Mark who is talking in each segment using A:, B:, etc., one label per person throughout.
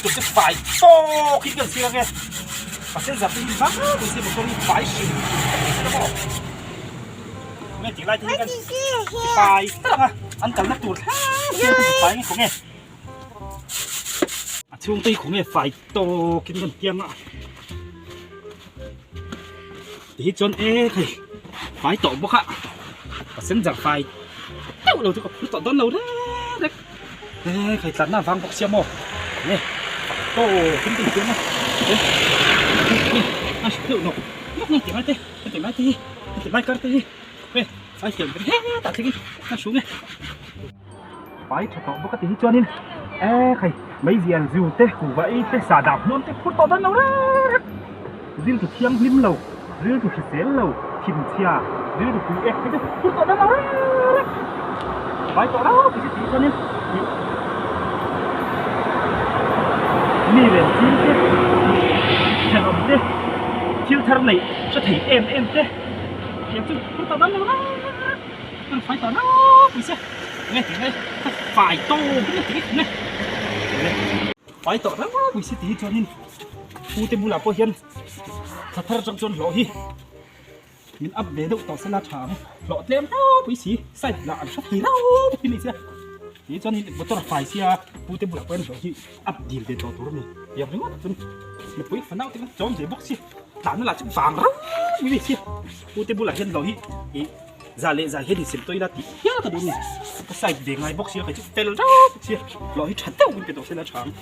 A: tur chu fai tawk in kan siam ange passenger te hi vang pui se motor hi fai hrim hrim ka ti sia maw nge tih lai te hi kan ti fai tak ang a an kalna tur thleng hian kan ti fai nge khaw nge a chhung te hi khaw nge fai tawk in kan tiang a ti hi chuan e khai fai tawh bawk a passenger fai deuh lo chu ka phur tawh dawn lo reng reng e khai tlanna vang bawk sia maw nge tawk in ka infiam a e a deuh nawk nawk nge ti lai te ti lai te hi ti lai kar te hi e fai thiam ber hetah thleng in a hru nge fai tha tawh bawk a ti hi chuanin e khai meizial zu te kuhva ei te sahdah hmuam te phur tawh dawn lo reng reng rilru thianghlim lo rilru hrisel lo thinchhia rilru pui ek te chu phur tawh dawn lo reng reng vai tawh rau ti si chuanin ih mi len ching te thenawm te thil thar neih hre thei em em te tiang chu phur tawh dawn lo reng reng. Kan fai tawh rau pui se nge tih nge ka fai tawk nge tih nge fai tawh rau pui se tih hi chuanin pu te bulah pawh hian thla thar atang chuan hlawh hi min up ve deuh tawh sela tha ang hlawh tlem rau pui si side lah an hre thei rau pui mai sia tih chuanin motor a fai sia pu te bulah pawh hian hlawh hi up dil ve tawh tur a ni tiang ringawt chuan mipui fanau te khan chawm ve bawk si tlanna lah chu vang rau pui mai sia pu te bulah hian hlawh hi ih. Za leh za hian insem tawih ila tih hial ka duh a ni. Ka side ve ngai bawk sia kei chu fel reuh bawk sia hlawh hi tha deuh in pe tawh sela tha ang.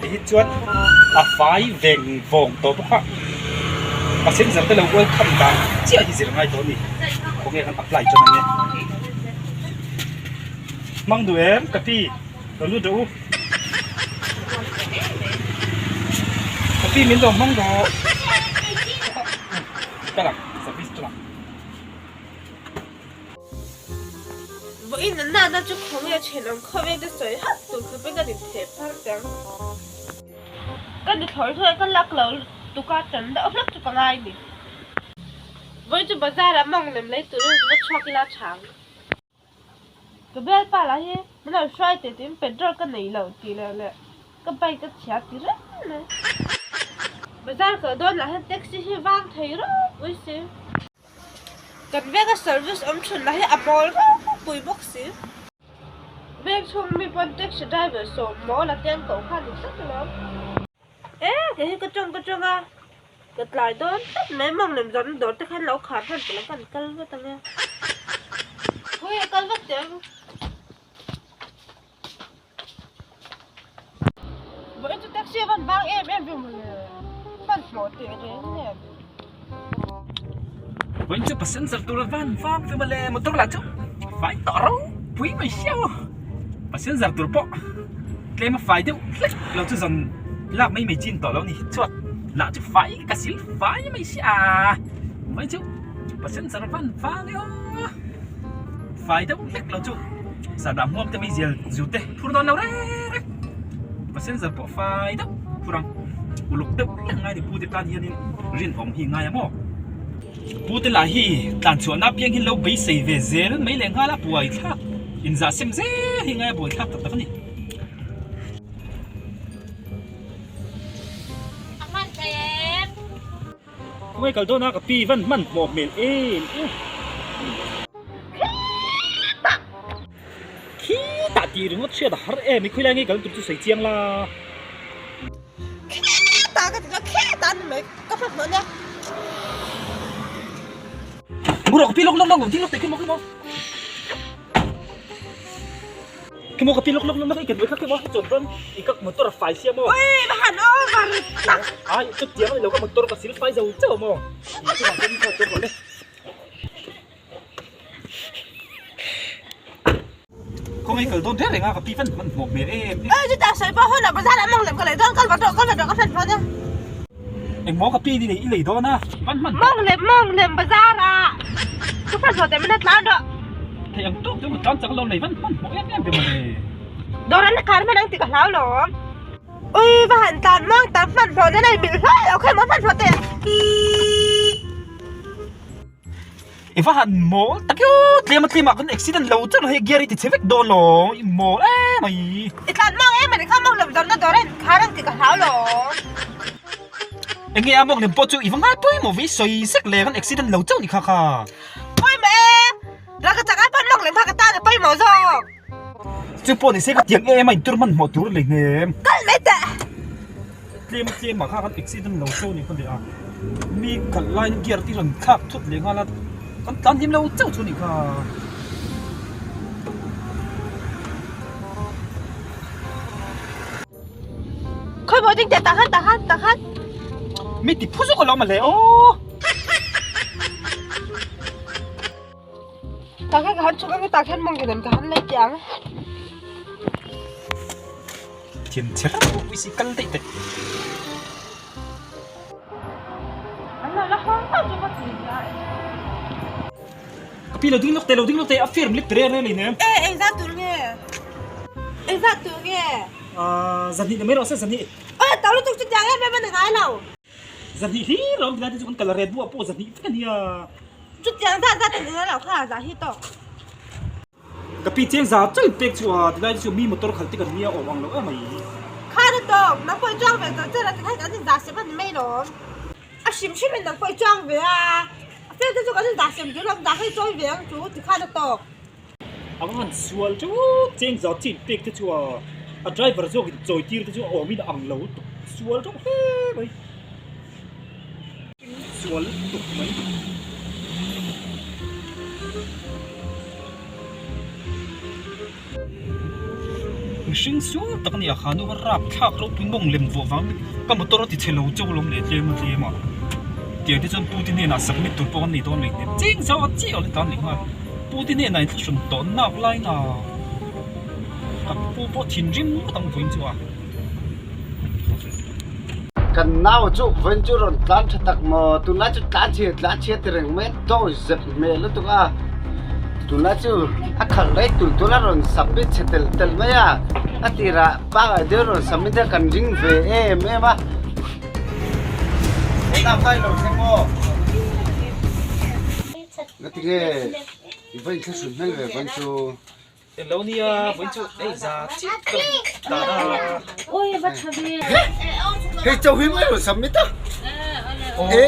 A: Ti hi chuan a fai veng vawng tawh bawk a, passenger te lo welcome dan chiah hi zir ngai tawh a ni. Khawnge kan apply tan ange. Hmang duh em ka pi lo lut rawh u ka pi min lo hmang rawh ka lang service ka lang.
B: Vawiin an nana chu khawnge thenawm khawvel te sawi hauh tur khawpin kan intheh phar teh ang. Ka ni thlawr thlawr ka lak lo lutuk a tan deuh hlek chu ka ngai ni. Vawiin chu bazar ah mawng lem lei turin va chhuak ila chhang. Ka bialpa lah hi min lo hruai teh tiin petrol ka nei lo tih leh leh ka bike a chhia ti reng mai. Bazar kal dawn lah hian taxi hi vang thei ropui si. Kan venga service awm thin lah hi a mawl ropui bawk si. Veng chhung mi pawn taxi driver sawm mawl a tiang koh kha ni tlat alawm. E kei hi ka tawng ka tawng a. Ka tlai dawn tlat mai mawng lem zawrhna dawr te khan lo khar hman tawh lo khan kal vat ang e. Khawi a kal vat teh ang. Vawiin chu taxi a van vang em em ve mawle. Hmanhmawh teh reng nen.
A: Vawiin chu passenger tur a van vang ve mawle motor lah chu fai tawh ro pui mai sia aw. Passenger tur pawh tlem a fai deuh hlek lo chu zan lak mai mai chin tawh lo ni chuan lah chu fai ka sil fai mai sia mai chu passenger van vang e aw fai deuh hlek lo chu sahdah hmuam te meizial zu te phur dawn lo reng reng passenger pawh fai deuh phur ang uluk deuh hlek ngai ni pu te tan hianin rinawm hi ngai ang aw pu te lah hi tlan chhuahna apiang hi lo beisei ve zel mai leh nghal a buai thlak. Inzah sem zel hi ngai a buai thlak tak tak a ni. Khawngaih kal dawn a ka pi van hman hmawh hmel em em. Khitah tih ringawt hriat a har em i khawilai nge kal tur chu sawi chiang la.
B: Khitah ka ti chuan khitah a ni mai ka hman hmawh nia.
A: Murok pi lok lok lok ding lok te khi mo khi mo. Khi mo ka pi lok lok lok i kan kha khi mo chon ron i ka motor a fai sia mo.
B: Oi ba han over tak.
A: Ai chu tiang lo ka motor ka sil fai zo chau mo. Chu ma kan kha chon le. Khawngaih kal dawn reng reng a ka pi fan hman hmawk hmel em em.
B: Oi chutah sawi pawh hun ah bazar ah mawng lem ka lei dawn kal va tawh kal va tawh ka hman hmawk a.
A: Engmaw ka pi ni lei i lei dawn a van hman hmawk.
B: Mawng lem mawng lem bazar ah ka hman hmawk teh min a tlan rawh.
A: Thei ang tawk chu ka tlan chak lo lei van hman hmawk em em ve mawle.
B: Dawr an la khar hman ang tih ka hlau lawm. Ui va han tlan mawng tam hman hmawk na nei mil hlai lo khawi maw hman hmawk teh.
A: I va han mawl tak io tlem a tlem ah kan accident lo chauh hei gear i ti chhe vek dawn lo i mawl em mai.
B: I tlan mawng em ani kha mawng lem zawrhna dawr a in khar ang tih ka hlau lo.
A: Enge a mawng lem pawh chu i va ngai pawimawh ve i sawi sek le kan accident lo chauh ni kha kha.
B: Pawimawh e, ral ka chak ai pawn mawng lem kha ka tan a pawimawh zawk.
A: Chu pawh ni se ka tiang em a in tur hmanhmawh tur lei hnem.
B: Kal mai teh.
A: Tlem a tlem ah kha kan accident lo chauh ni kha leh a mi khalh laiin gear te rawn thlak thut leh nghal a kan tlan hlim lo chauh chu a nih kha.
B: Khawi maw ding teh tah khan tah khan tah khan.
A: Mi ti phu zawk alawm ale aw.
B: Tah khan ka han chhuk ang tah khan mawng ka nem ka han lei teh ang.
A: Thian chhe reuh pawh pawisa kal daih teh.
B: An lo la haw tawh chu ka ti nia e.
A: Ka pi lo ding lawk teh lo ding lawk teh a firm lek tere rel in em.
B: E engzat tur nge? Engzat tur nge?
A: Ahh zahnih na mai rawh se zahnih.
B: Aw tau lutuk chu tiang em em a ni ngai lo.
A: Zahnih hlir a awm tilai te chu kan kal ret buah pawh zahnih vek a nia.
B: Chutiang zat zat a ni ngai lo kha zah hi tawk.
A: Ka pi cheng za chawi pek chu a tilai te chu mi motor khalh te kan nia awm ang lo em mai.
B: Kha na tawk, nang pawh i chuang ve tawh che la tikhan kan inzah sem a ni mai lawm. A hrim hrim in nang pawh i chuang ve a, a fel te chu kan inzah sem tur lawm, zah kha i chawi ve ang chu tikhan a tawk.
A: A va han sual chu cheng za chin pek te chu a, a driver zawk in chawi tir te chu a awm in a ang lo lutuk, sual reuh hle mai. Sual lutuk mai. Mihring sual tak a ni a, khanu kha rap thlak ropui mawng lem vuah vang ka motor a ti chhe lo chauh alawm leh tlem a tlem a tiang te chuan pu te hnenah submit tur pawh an nei dawn leh hnem cheng zau a chiah leh tan leh nghal pu te hnenah in thlahrun tawh nak lain a ka pu pawh thinrim ngawt ang vawiin chu a.
C: Kan nau chu vawiin chu rawn tlan tha tak maw tunlai chu tlan chhia tlan chhia ti reng mai a dawi zep hmel lutuk a tunlai chu a khalh rei tul tul a rawn submit chhe tel tel mai a a tirah pangai deuh rawn submit a kan ring ve em em a he nau kha i lo thleng aw ngatinge i va inthlahrun hmel ve vawiin chu.
A: Eng lo nia vawiin chu ei za chiah ka rawn dan a.
C: Hei chauh hi mai rawn submit a.
A: E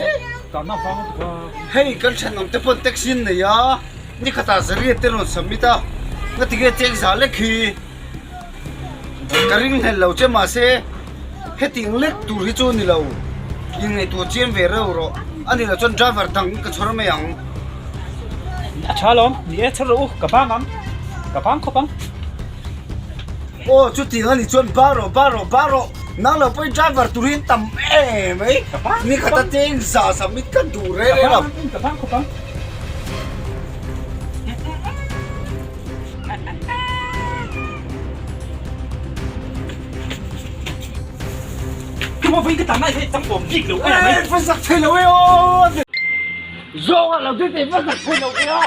A: dan a vang lutuk a.
C: Hei kan thenawm te pawn taxi an nei a, ni khatah zariat te rawn submit a, ngatinge cheng za lek hi ka ring hlel lo che mahse hetiang lek tur hi chu a ni lo, inngaihtuah chiam ve reuh rawh, a ni lo chuan driver dang ka chhawr mai ang.
A: A tha alawm, ni e chhawr rawh u, ka bang ang, ka bang khawp ang.
C: Aw chutiang a ni chuan ba rawh ba rawh ba rawh, nang lo pawhin driver tur hi an tam em mai, ni khat a cheng za submit ka duh reng reng lo.
A: Ka bang khawp ang. Tuma vawiin ka tan lai hi changkawm bik lo em mai.
C: Ei va zak thei lo e aw. Zawng ah lo ding teh va zak thei lo e aw.